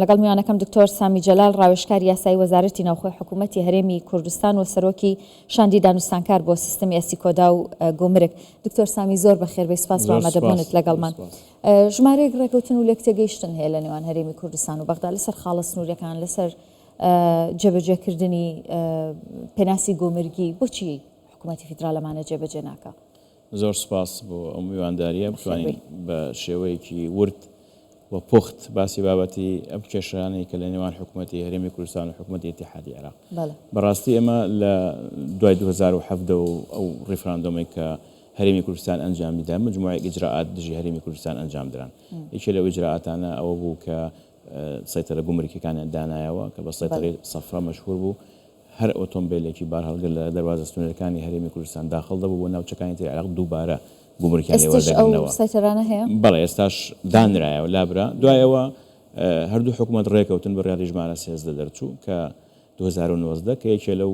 لەگەڵ میوانەکەم دکتۆر سامی جەلال ڕاوێژکاری یاسایی وەزارەتی ناوخۆی حکوومەتی هەرێمی کوردستان و سەرۆکی شاندی دانوستانکار بۆ سیستمی ئەسیکۆدا و گومرگ. دکتۆر سامی زۆر بەخێربێی سپاس بۆ زۆر سپاس ئامادەبوونت زۆر لەگەڵمان. سپاس. ژمارەیەک ڕێکەوتن و لێکتێگەیشتن هەیە لە نێوان هەرێمی کوردستان و بەغدا لەسەر خاڵە سنووریەکان لەسەر جێبەجێکردنی پێناسی گومرگی بۆچی حکوومەتی فیدرال ئەمانە جێبەجێ ناکا؟ زۆر سوپاس بۆ ئەو میواندارییە، بەخێر بتوانین بێی. بە شێوەیەکی ورد و پوخت باسی بابەتی ئەم کێشانەی کە لە نێوان حکوومەتی هەرێمی کوردستان و حکوومەتی ئیتیحادی عێراق. بەڵێ. بەڕاستی ئێمە لە دوای 2017 و ئەو ڕیفراندۆمەی کە هەرێمی کوردستان ئەنجامی دا، مجموعەیەک ئیجرائات دژی هەرێمی کوردستان ئەنجام دران. یەکێ لەو ئیجرائاتانە ئەوە بوو کە سەیتەرە گومرکیەکانیان دانایەوە کە بە بەڵێ. سەیتەرەی سەفرا مەشهوور بوو. هەر ئۆتۆمبێلێکی بارهەڵگر لە دەروازە سنووریەکانی هەرێمی کوردستان داخڵ دەبوو بۆ ناوچەکانی تری عێراق دووبارە گومرکیان لێ ئێستش ئەو وەردەگرنەوە. سەیتەرانە هەیە؟ بەڵێ ئێستاش دانرایەوە لابرا. دوای ئەوە هەردوو حکومەت ڕێکەوتن بڕیاری ژمارە 13 دەرچوو کە 2019 کە یەکێ لەو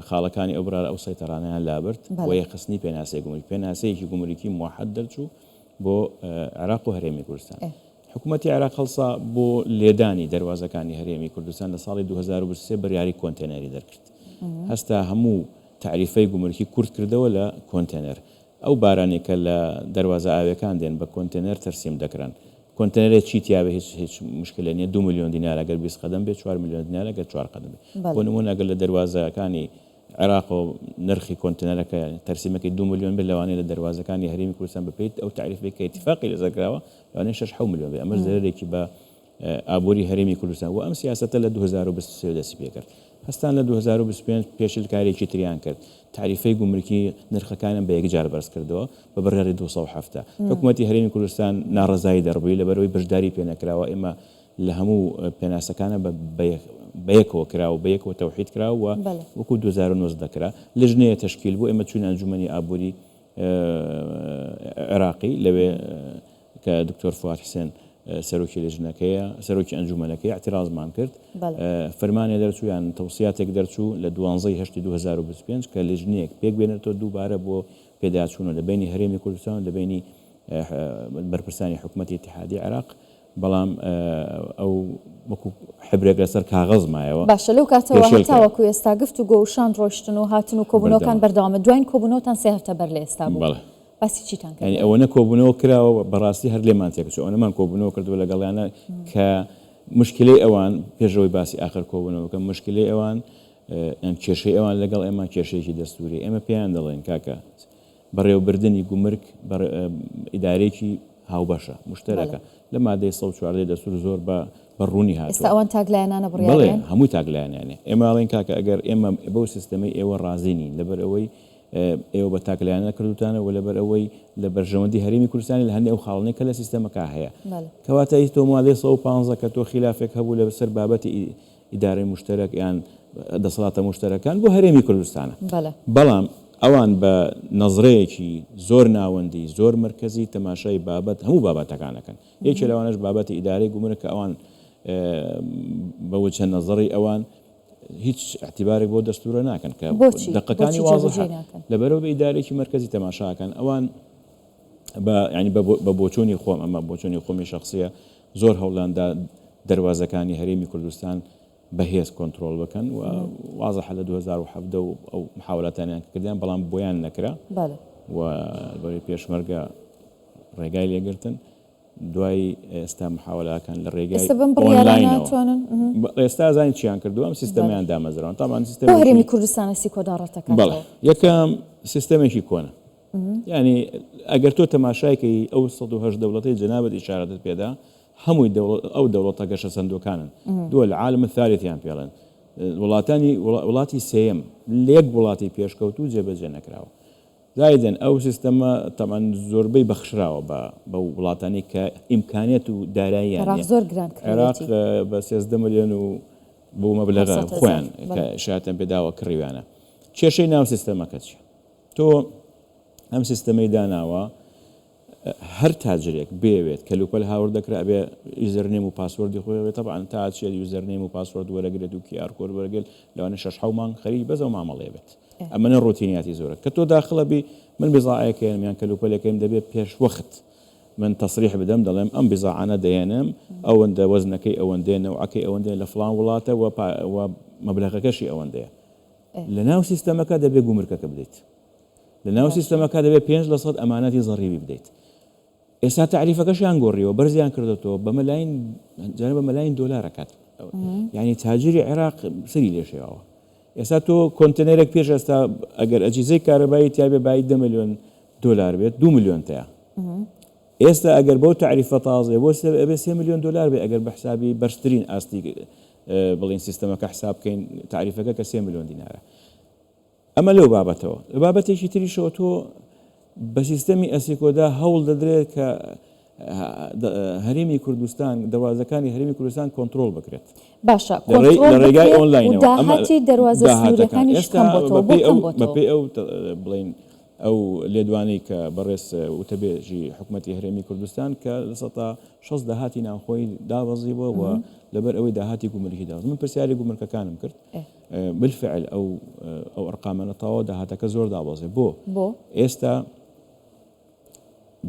خاڵەکانی ئەو بڕیارە ئەو سەیتەرانەیان لابرد بۆ بەڵێ. یەکخستنی پێناسەی گومرکی پێناسەیەکی گومرکی موحەد دەرچوو بۆ عێراق و هەرێمی کوردستان. ئێ. حکومەتی عێراق هەڵسا بۆ لێدانی دەروازەکانی هەرێمی کوردستان لە ساڵی 2023 بڕیاری کۆنتێنەری دەرکرد. هەستا هەموو تەعریفەی گومرکی کورت کردەوە لە کۆنتێنەر. ئەو بارانەی کە لە دەروازە ئاویەکان دێن بە کۆنتێنەر تەرسیم دەکران. کۆنتێنەرێ چی تیابێ هیچ هیچ مشکلە نیە دوو ملیۆن دینار ئەگەر 20 قەدەم بێ چوار ملیۆن دینار ئەگەر چوار قەدەم بێ. بۆ بەڵێ. نموونە ئەگەر لە دەروازەکانی عێراقەوە نرخی کۆنتێنەرەکە تەرسیمەکەی دوو ملیۆن بێت لەوانەیە لە دەروازەکانی هەرێمی کوردستان بەپێی ئەو تەعریفەی کە ئیتیفاقی لەسەر کراوە لەوانەیە شەش حەوت ملیۆن بێت ئەمەش زەرەرێکی بە ئابووری هەرێمی کوردستان و ئەم سیاسەتە لە 2023 دەستی پێکرد هەستان لە 2025 پێشلکارێکی تریان کرد تاریفەی گومرکی نرخەکانیان بە یەکجار بەرز کردەوە بە بڕیاری 270 حکوومەتی هەرێمی کوردستان ناڕەزایی دەربڕی لەبەرئەوەی بەشداری پێ نەکراوە ئێمە لە هەموو پێناسەکانە بە بەیەکەوە کرا و بەیەکەوە تەوحید کرا و وەکو 2019 کرا لژنەیە تەشکیل بوو ئێمە چووینە ئەنجومەنی ئابووری عێراقی لەوێ کە دکتۆر فواد حسێن سەرۆکی لژنەکەیە سەرۆکی ئەنجومەنەکەی اعتراضمان کرد فەرمانێ دەرچوو یان تەوسیاتێک دەرچوو لە دوانزەی هەشتی 2025 کە لژنەیەک پێک بێنێتەوە دووبارە بۆ پێداچوونەوە لە بینی هەرێمی کوردستان و لە بینی بەرپرسانی حکوومەتی ئیتیحادی عێراق بەڵام ئەو وەکو حبرێک لەسەر کاغەز مایەوە. باشە لەو کاتەوە پێشێل کرا. هەتاوەکو ئێستا گفت و گۆ و شاند ڕۆیشتن و هاتن و کۆبوونەوەکان بەردەوام. بەردەوامە دواین کۆبوونەوەتان سێ هەفتە بەر لە ئێستا بوو بەڵێ. باسی چیتان کرد یانی لەوێ؟ ئەوەنە کۆبوونەوە کراوە بەڕاستی هەر لێمان تێکچوو ئەوەنەمان کۆبوونەوە کردووە لەگەڵیانا کە مشکلەی ئەوان پێش ئەوەی باسی ئاخر کۆبوونەوە بکەم مشکلەی ئەوان یان کێشەی ئەوان لەگەڵ ئێمە کێشەیەکی دەستووریە ئێمە پێیان دەڵێین کاکە بەڕێوەبردنی گومرگ ئیدارەیەکی هاوبەشە، مشتەرەکە، لە مادەی 114 دەستوور زۆر بە بە ڕوونی ئێستا هاتووە. ئەوان تاکلایەنانە بەڵێ بڕیاریان؟ هەمووی تاکلایەنانەیە. ئێمە ئەڵێین کاکە ئەگەر ئێمە بەو سیستەمەی ئێوە ڕازی نین لەبەر ئەوەی ئێوە بە تاکلایەنە کردووتانە و لەبەر ئەوەی لە بەرژەوەندی هەرێمی کوردستانی لە هەندێ ئەو خاڵانەی کە لە سیستەمەکە هەیە. کەواتە هیچ تۆ مادەی 115 کە تۆ خیلافێک هەبوو لەسەر بابەتی ئیدارەی موشتەرەک یان دەسەڵاتە موشتەرەکان بۆ هەرێمی کوردستانە. بەڵام ئەوان بە نەزرەیەکی زۆر ناوەندی، زۆر مەرکەزی تەماشای بابەت هەموو بابەتەکان ئەکەن. یەکێ لەوانەش بابەتی ئیدارەی گومرگ کە ئەوان بە وجهە نەزەڕی ئەوان هیچ ئیعتیبارێک بۆ دەستوورە ناکەن کە بۆچی؟ دەقەکانی بۆچی وازحە. جێبەجێی ناکەن؟ لەبەرئەوە بە ئیدارەیەکی مەرکەزی تەماشا ئەکەن. ئەوان بە یانی بە بۆچوونی خۆم ئەمە بۆچوونی خۆمی شەخسییە زۆر هەوڵیان دا دەروازەکانی هەرێمی کوردستان بەهێز کۆنترۆڵ بکەن و وازحە لە 2017 و ئەو محاولاتانیان کە کردیان بەڵام بۆیان نەکرا و بەرەی پێشمەرگە ڕێگای لێگرتن دوای ئێستا محاولاکان لە ڕێگای ئێستا بەم بڕیارانە ئۆنلاینەوە توانن ئێستا زانین چیان کردووە ئەم سیستەمیان دامەزراوە تامان بۆ سیستەمێکی هەرێمی کوردستانە سیکۆدا بەڵێ ڕەتەکاتەوە یەکەم سیستەمێکی کۆنە یانی ئەگەر تۆ تەماشای کەی ئەو 108 دەوڵەتەی جەنابت ئیشارەتت پێدا هەمووی ئەو دەوڵەتە گەشەسەندووەکانن دول عالم الثالثیان پێڵێن وڵاتانی وڵاتی سێیەم لە یەک وڵاتی پێشکەوتوو جێبەجێ نەکراوە زایدن ئەو سیستەمە تەمان زۆربەی بەخشراوە بە بە وڵاتانی کە ئیمکانیەت و داراییان عێراق نییە زۆر گران عێراق کڕیوێتی بە 13 ملیۆن و بۆ مەبلەغە 700 هەزار خۆیان کە بەڵێ ئیشارەتیان پێداوە کڕیویانە کێشەی ناو سیستەمەکە چییە تۆ ئەم سیستەمەی داناوە هەر تاجرێک بێوێت کەلوپەل هاوردە کرا ئەبێ username و password ی خۆی هەبێت تەبعەن تا ئەچێت username و password وەرەگرێت و QR code وەرەگرێت لەوانەیە شەش حەو مانگ خەریکی بەس ئەو مامەڵەیە بێت ئەمەنە ڕۆتینیاتی زۆرە کە تۆ داخڵە بی من بزاعەیەک هێنم یان کەلوپەلێک هێنم دەبێت پێش وەخت. من تەسریح بدەم دەڵێم ئەم بزاعانە دەهێنم ئەوەندە وەزنەکەی ئەوەندەیە نەوعەکەی ئەوەندەیە لە فڵان وڵاتە و مەبلەغەکەشی ئەوەندەیە. لە ناو سیستەمەکە دەبێ گومرکەکە بدەیت. لە ناو سیستەمەکە دەبێ 5% ئەمانەتی زەڕیبی بدەیت. ئێستا تەعریفەکەشیان گۆڕیوە بەرزیان کردۆتەوە بە مەلاین جارە بە مەلاین دۆلار ئەکات یعنی تاجری عێراق سەری لێ شێواوە ئێستا تۆ کۆنتێنەرێک پێش ئێستا ئەگەر ئەجیزەی کارەبایی تیاێ بای 10 میلیۆن دۆلار بێت 2 میلیۆن تیا ئێستا ئەگەر بەو تعریفە تازێ بۆ ئەبێ 3 میلیۆن دۆلار بێ ئەگەر بە حسابی بەرزترین ئاستی بڵین سیستەمەکە حساب بکەین تعریفەکە کە 3 میلیۆن دینارە ئەمە لەو بابەتەوە. لە بابەتێکی تریشەوە تۆ بە سیستەمی ئەسیکۆدا هەوڵ دەدرێت کە هەرێمی کوردستان دەروازەکانی هەرێمی کوردستان کۆنترۆڵ بکرێت. باشە لە ڕێی کۆنترۆڵ لە ڕێگای بکرێت و ئۆنلاینەوە. ئەمە داهاتی دەروازە داهاتەکان سنووریەکانیش ئێستا کەم بۆتەوە. بۆ بەپێی کەم ئەو بۆتەوە؟ بەپێی ئەو بڵێین ئەو لێدوانەی کە بەڕێز وتەبێژی حکومەتی هەرێمی کوردستان کە 60% داهاتی ناوخۆی دابەزیوە و لەبەر ئەوەی داهاتی گومرگی دابەزی. من پرسیاری گومرکەکانم کرد. بالفعل ئەو ئەو ئەرقامانە تەواو داهاتەکە زۆر دابەزێ بۆ بۆ؟ ئێستا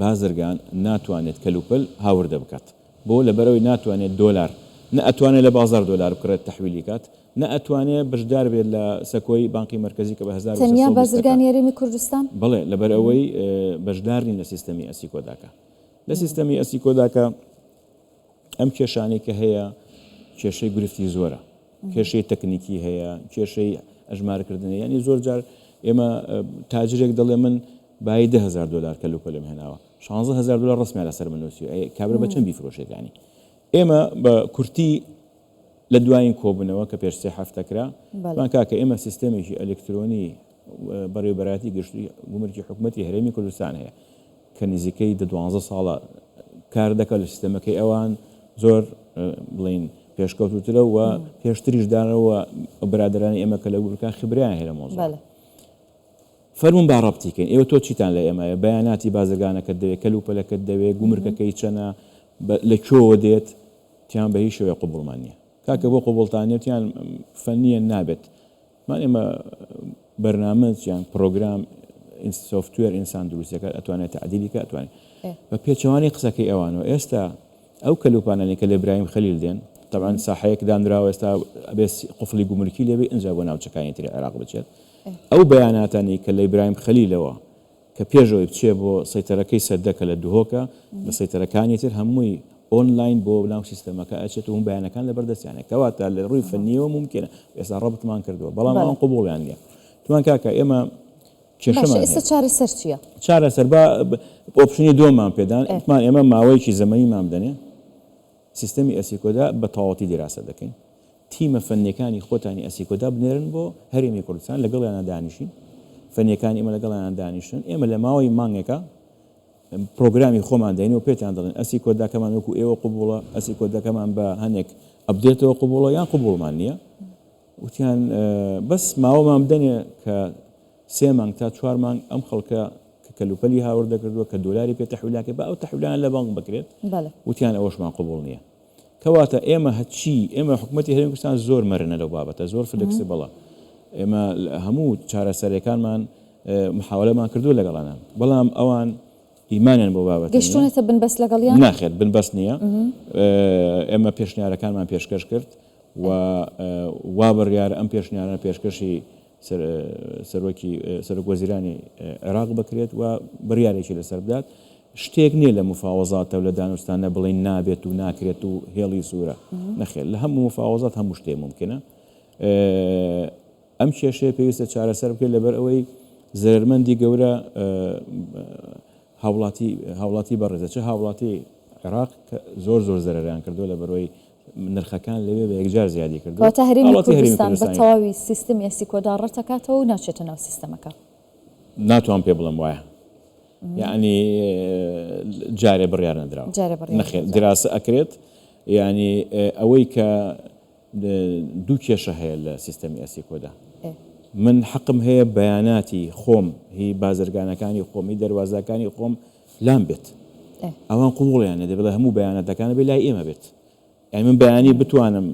بازرگان ناتوانێت کەلوپەل هاوردە بکات بۆ لەبەرەوەی ناتوانێت دۆلار نە ئەتوانێت لە بازار دۆلار بکڕێت تەحویلی کات نە ئەتوانێت بەشدار بێت لە سەکۆی بانقی مەرکەزی کە بە تەنیا 1320 بازرگانی هەرێمی کوردستان؟ بەڵێ لەبەرئەوەی بەشدار نین لە سیستەمی ئەسیکۆداکە لە سیستەمی ئەسیکۆداکە ئەم کێشانەی کە هەیە کێشەی گرفتی زۆرە کێشەی تەکنیکی هەیە کێشەی ئەژمارکردنە یعنی زۆر جار ئێمە تاجرێک دەڵێ من بای 10هزار دلار کە لوپەلم هێناوە 16هزار دلار ڕسمیان لەسەر من نووسی کابرا بە چەند بیفرۆشێتانی ئێمە بە کورتی لە دوایین کۆبوونەوە کە پێش سێ هەفتە کرا وتمان کاکە ئێمە سیستەمێکی ئەلکترۆنی بەڕێوەبەرایەتی گشتی گومرکی حکومەتی هەرێمی کوردستان هەیە کە نزیکەی دە دوانزە ساڵە کار دەکات لە سیستەمەکەی ئەوان زۆر بڵین پێشکەوتوترە و پێشتریش دانەوە برادرانی ئێمە کە لە گومرکان خبریان هەیە لە مۆزە فەرموون با ڕەبتی کەین ئێوە تۆ چیتان لە ئێمەیە بەیاناتی بازرگانەکەت دەوێت کەلوپەلەکەت دەوێت گومرکەکەی چەنە لە کوێوە دێت تیان بە هیچ شێوەیەک قبوڵمان نییە. کاکە بۆ قبوڵتان نییە؟ وتیان فەنییە نابێت. وتمان ئێمە بەرنامەج یان پرۆگرام software ئینسان دروستی دەکات ئەتوانێت تەعدیلی کات ئەتوانێت بە پێچەوانەی قسەکەی ئەوانەوە ئێستا ئەو کەلوپانانەی کە لە برایم خەلیل دێن تەبعەن ساحەیەک دانراوە ئێستا ئەبێ قفڵی گومرکی لێبێ ئینجا بۆ ناوچەکانی تری عێراق بچێت ئەو بەیاناتانەی کە لە ئیبراهیم خەلیلەوە کە پێش ئەوەی بچێ بۆ سەیتەرەکەی سەدە کە لە دهۆکە، لە سەیتەرەکانی تر هەمووی ئۆنلاین بۆ ناو سیستەمەکە ئەچێت و هەموو بەیانەکان لەبەر دەستیانە. کەواتە لە ڕووی فەنییەوە مومکینە. ئێستا ڕەبتمان کردووە، بەڵام ئەوان قبوڵیان نییە. وتمان کاکە ئێمە باشە کێشەمان ئێستا هەیە. چارەسەر چییە؟ چارەسەر با option ی دووەممان پێدان، وتمان ئێمە ماوەیەکی زەمەنیمان بدەنێ، سیستەمی ئەسیکۆدا بە تەواوەتی دیراسە دەکەین. تیمە فەنیەکانی خۆتانی ئەسیکۆدا بنێرن بۆ هەرێمی کوردستان لەگەڵیانا دانیشین، فەنیەکانی ئێمە لەگەڵیانا دانیشن، ئێمە لە ماوەی مانگێکا پرۆگرامی خۆمان دەین و پێتان دەڵێن ئەسیکۆداکەمان وەکو ئێوە قبوڵە، ئەسیکۆداکەمان بە هەنێک update ەوە قبوڵە یان قبوڵمان نییە. وتیان بەس ماوەمان بدەنێ کە سێ مانگ تا چوار مانگ ئەم خەڵکە کە کەلوپەلی هاوردە کردووە کە دۆلاری پێ تەحویلان کرد با ئەو تەحویلانە لە بانک بکرێت. وتیان ئەوەشمان قبوڵ نییە. کەواتە ئێمە هەرچی ئێمە حکومەتی هەرێمی کوردستان زۆر مەرنە لەو بابەتە زۆر flexible ە ئێمە هەموو چارەسەرەکانمان محاولەمان کردووە لەگەڵانە بەڵام ئەوان ئیمانیان بۆ بابەتە نییە. گەشتوونەتە بنبەست لەگەڵیان؟ ناخێر بنبەست نییە ئێمە پێشنیارەکانمان پێشکەش کرد و وا بڕیارە ئەم پێشنیارانە پێشکەشی سەرۆکی سەرۆک وەزیرانی عێراق بکرێت و بڕیارێکی لەسەر بدات. شتێک نییە لە مفاوەزاتە و لە دانوستانە بڵێین نابێت و ناکرێت و هێڵی سوورە. نەخێر لە هەموو مفاوەزات هەموو شتێک مومکینە. ئەم کێشەیە پێویستە چارەسەر بکرێت لەبەر ئەوەی زەرەرمەندی گەورە هاوڵاتی هاوڵاتی بەڕێزە چ هاوڵاتی عێراق کە زۆر زۆر زەرەریان کردووە لەبەرئەوەی نرخەکان لەوێ بە یەکجار زیادی کردووە. کەواتە هەرێمی هاوڵاتی هەرێمی کوردستان بە کوردستانی. تەواوی سیستمی ئەسیکۆدا ڕەتەکاتەوە و ناچێتە ناو سیستەمەکە؟ ناتوانم پێ بڵێم وایە. یەعنی جارێ بڕیار نەدراوە. جارێ بڕیار نەخێر نەدراوە. دیراسە ئەکرێت. یەعنی ئەوەی کە دوو کێشە هەیە لە سیستەمی ئەسیکۆدا. من حەقم هەیە بەیاناتی خۆم، هی بازرگانەکانی خۆم، هی دەروازەکانی خۆم لام بێت. ئەوان قبوڵیان نیە، دەبێ هەموو بەیاناتەکان بێ لای ئێمە بێت. یانی من بەیانی بتوانم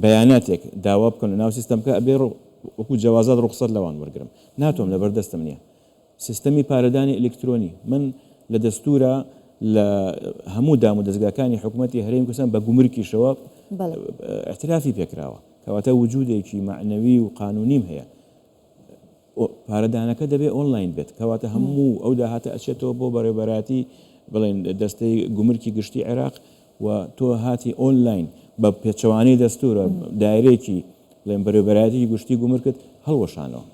بەیاناتێک داوا بکەم لە ناو سیستەمکە ئەبێ وەکو جەوازات ڕوخسەت لەوان وەرگرم. ناتوانم لەبەر دەستم نییە. سیستەمی پارەدانی ئەلکترۆنی من لە دەستورە لە هەموو دام و دەزگاکانی حکوومەتی هەرێمی کوردستان بە گومرکیشەوە اعترافی پێکراوە کەواتە وجودێکی مەعنەوی و قانونیم هەیە پارەدانەکە دەبێ ئۆنلاین بێت کەواتە هەموو ئەو داهاتە ئەچێتەوە بۆ بەڕێوەبەرایەتی بڵێن دەستەی گومرکی گشتی عێراق و تۆ هاتی ئۆنلاین بە پێچەوانەی دەستورە دایرەیەکی بڵێن بەرێوبەرایەتی گشتی گومرکت هەڵوەشانەوە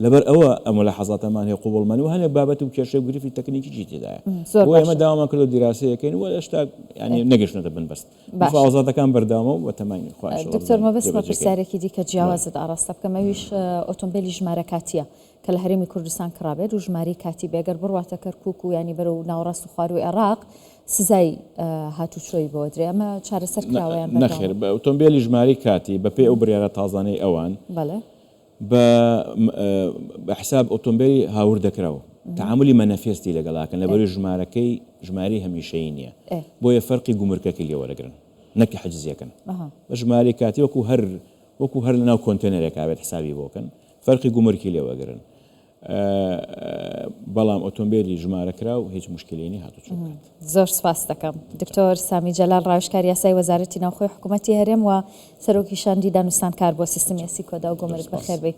لەبەر ئەوە ئەم ملاحەزاتەمان هەیە قوبڵمان و هەنێک بابەت و کێشەی و گرفتی تەکنیکیی تێدایە بۆ ئێمە داوامان کردو دیراسەیەکەین و هێشتا یانی نەگەشتنەتە بنبەست مفاوەزاتەکان بەردەوامە و بەتەماین خوا ان شاء اللە دکتۆر مەبەستمە پرسیارێکی دیکە جیاوازت ئاڕاستە بکەم ئەویش ئۆتۆمبێلی ژمارە کاتییە کە لە هەرێمی کوردستان کڕابێت و ژمارەی کاتی بێ گەر بڕواتە کەرکوک و یانی بەرەو ناوەڕاست و خوارووی عێراق سزای هاتوچۆی بۆ درێ ئەمە چارەسەر کراوە یان بەردەوامە؟ نەخێر بە ئۆتۆمبێلی ژمارەی کاتی بەپێی ئەو بڕیارە تازانەی ئەوان بەڵێ. بە بە حساب ئۆتۆمبێلی هاوردەکراو تەعامولی مەنەفێستی لەگەڵ ئەکەن لەبەروی ژمارەکەی ژمارەی هەمیشەیی نییە بۆیە فەرقی گومرکەکەی لێ وەرەگرن نەک حجزیەکەن بە ژمارەی کاتی وەکو هەر وەکو هەر لەناو کۆنتێنەرێکا بێت حسابی بۆ کەن فەرقی گومرکی لێ وەگرن بەڵام ئۆتۆمبێلی ژمارە کراو هیچ موشکیلەی نیە هاتوچۆ بکات. زۆر سوپاست دەکەم دکتۆر سامی جەلال ڕاوێژکاری یاسای وەزارەتی ناوخۆی حکوومەتی هەرێم و سەرۆکی شاندی دانوستانکار بۆ سیستمی ئەسیکۆدا و گومرگ بەخێربێی.